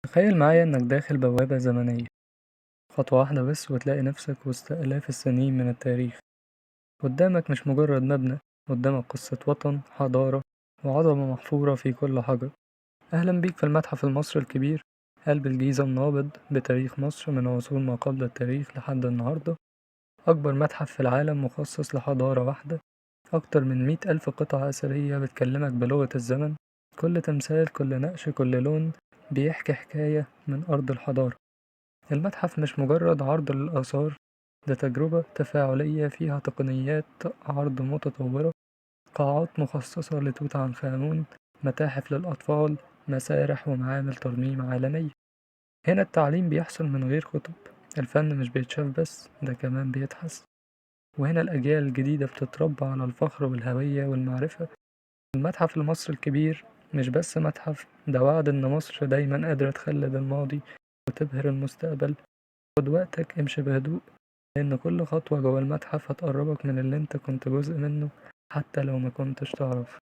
تخيل معايا إنك داخل بوابة زمنية، خطوة واحدة بس وتلاقي نفسك وسط آلاف السنين من التاريخ. قدامك مش مجرد مبنى، قدامك قصة وطن، حضارة، وعظمة محفورة في كل حجر. أهلا بيك في المتحف المصري الكبير، قلب الجيزة النابض بتاريخ مصر من عصور ما قبل التاريخ لحد النهاردة. أكبر متحف في العالم مخصص لحضارة واحدة، أكتر من 100,000 قطعة أثرية بتكلمك بلغة الزمن. كل تمثال، كل نقش، كل لون بيحكي حكاية من أرض الحضارة. المتحف مش مجرد عرض للآثار، ده تجربة تفاعلية فيها تقنيات عرض متطورة، قاعات مخصصة لتوت عنخ آمون، متاحف للأطفال، مسارح ومعامل ترميم عالمية. هنا التعليم بيحصل من غير كتب، الفن مش بيتشاف بس، ده كمان بيتحس. وهنا الأجيال الجديدة بتتربى على الفخر والهوية والمعرفة. المتحف المصري الكبير مش بس متحف، ده وعد إن مصر دايما قادرة تخلد الماضي وتبهر المستقبل. خد وقتك، امشي بهدوء، لأن كل خطوة جوه المتحف هتقربك من اللي انت كنت جزء منه حتى لو ما كنتش تعرف.